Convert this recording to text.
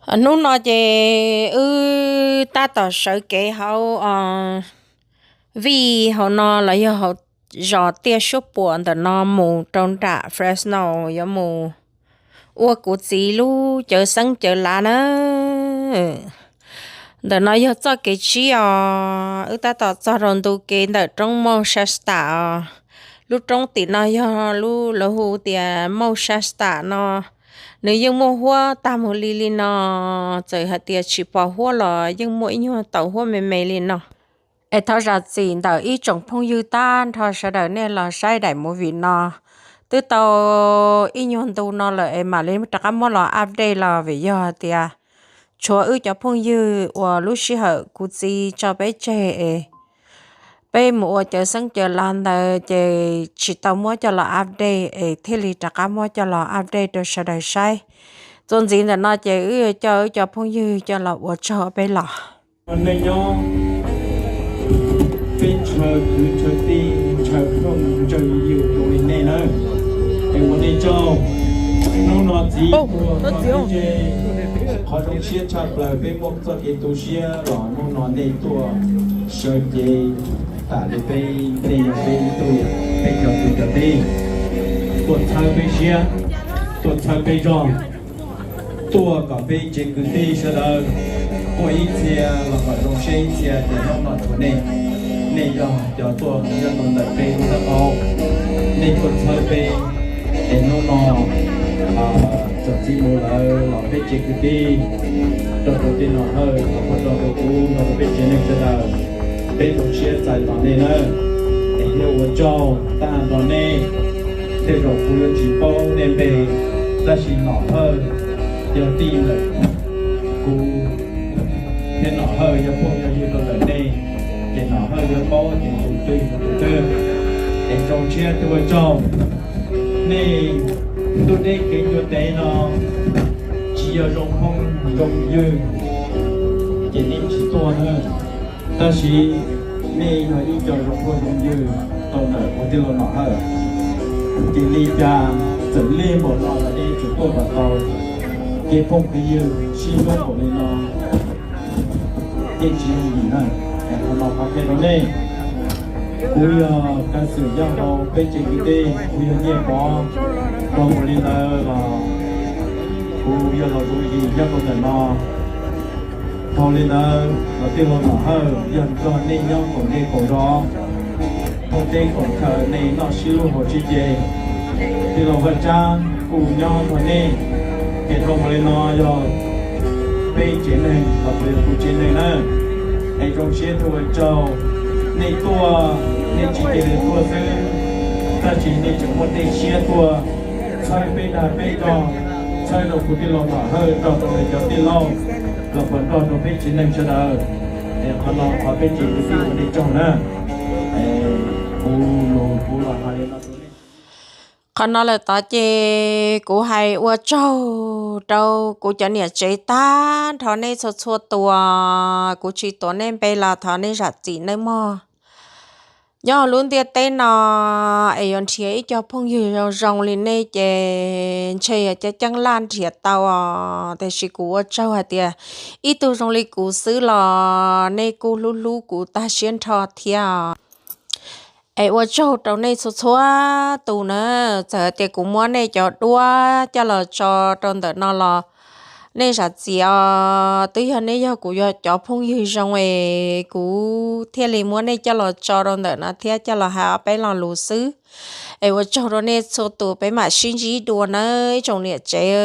Hnub no ces wb tab tom sawv kev hauv vij hauv no los yog hauv zos Tiaj Suab Puam ntawm no mus rau nram Fresno, yuav mus ua kuv txiv lub cawv xeeb cawv lav na. Ntawm no yog txoj kev tsib os, wb tab tom txog rau ntu kev ntawm roob Mount Shasta os. Lub roob tim no yog lub lawv hu tias Mount Shasta no, nws yeej muaj huab tag mus li li no, txawm hais tias tsis pom huab los yeej muaj ib nyuag tau huab me me li no. Es thov zam txim ntawm ib tsoom phooj ywg tag nrho sawv daws nej los saib daim movie no. Twb tau ib nyuag ntu no lawm es mam li rov qab muab los update los vim yog hais tias tshuav wb cov phooj ywg uas lub sij hawm kuv txiv tso peb tseg es peb mus ua cawv xeeb cawv lav ntawd ces tsis tau muab coj los update es thiaj li rov qab muab coj los update rau sawv daws saib. Txuas ntxiv ntawm no ces wb yuav coj wb cov phooj ywg coj los ua tsaug peb los. Neej nyob, peb ntshaw kwv ntshaw tij, ntshaw phooj ntshaw ywg zoo li nej na. Es ua nej tsaug. Hnub no txiv tuag txog peb tsev, qhov zoo siab tshaj plaws peb muab txoj kev tu siab los hnub no nej tuaj sawv cev tam li peb, nej yog peb ib tug, peb cov kwv cov tij tuaj txhawb peb siab, tuaj txhawb peb zog, tuaj kom peb tsev kwv tij sawv daws muaj ib txhia los kom zoo siab ib txhia ces hnub no tshuav nej. Nej yog cov tuaj nyob rau ntawm peb lub taub hau, nej tuaj txhawb peb, es hnub no txawm txiv mus lawm los peb tsev kwv tij, rau tus tij Nom Hawj los puag rau rau kuv, rau peb tsev neeg sawv daws, peb zoo siab txais tos nej nawb. Es thiaj ua tsaug tag nrho nej. Tej zaum kuv yuav tsis paub nej npe, tab sis Nom Hawj yog tij ntawm kuv, thiab Nom Hawj yog phooj yog ywg rau ntawm nej, ces Nom Hawj yuav paub tias tus twg yog tus twg. Es zoo siab thiaj ua tsaug. Nej ntuj deb kev ncua tev no tsis yog zoo phooj zoo ywg ces nej tsis tuaj na. Tab sis nej yog ib co zoo phooj zoo ywg rau ntawm kuv tij laug Nom Hawj, ces li cas txawm lig npaum no los nej tsuas tuaj kom tau. Kev phooj kev ywg sib hlub npaum li no yeej tsis yooj yim na. Qhov no qhov qhia rau nej, kuv yog Kav Xwm Yaj Hau peb tsev kwv tij, kuv yog Nyiaj Pov. Dhau mus li ntawd los kuv yog los zoo yim nyob rau ntawm no. Dhau li ntawd los tij laug Nom Hawj yog nrog nej nyob koom dej koom zos, koom teb koom chaw, nej noj sib hlub haus sib ce. Tij laug Vaj Tsab kuj nyob nrog nej, ces dhau mus li no yog peb tsev neeg los puas yog kuv tsev neeg na. Es zoo siab thiaj ua tsaug, nej tuaj nej tsis cia li tuaj xwb, tab sis nej tseem muaj tej siab tuaj txhawb peb dag peb zog, txhawb rau kuv tij laug Nom Hawj nrog rau nws cov tij laug los puas nrog rau peb tsev neeg sawv daws. Es qhov no qhov peb tsev kwv tij ua nej tsaug na. Kuv lus kuv los hais li no rau nej. Qhov no lawm tod ces kuv hais ua tsaug rau kuv cov niam tsev tag nrho nej txhua txhua tus, kuv tsis tuav nej npe los thov nej zam txim nawb mog. Nyob hauv lub ntiaj teb no es yuav nrhiav ib co phooj ywg zoo zoo li nej ces ntshe yuav ceeb ceeb laj nrhiav tau os. Tiam sis kuv ua tsaug hais tias ib tug zoo li kuv xwb los nej kuj hlub hlub kuv tag siab nrho thiab. Es ua tsaug rau nej txhua txhua tus na. Txawm hais tias kuv muab nej cov duab coj los tso rau ntawm no los nej zam txim os. Twb yog nej yog kuv cov phooj ywg zoo es kuv thiaj li muab nej coj los tso rau ntawm no thiab coj los hais ob peb lo lus xwb. Es ua tsaug rau nej txhua tus, peb mam sib ntsib dua nawb ib tsoom niam tsev.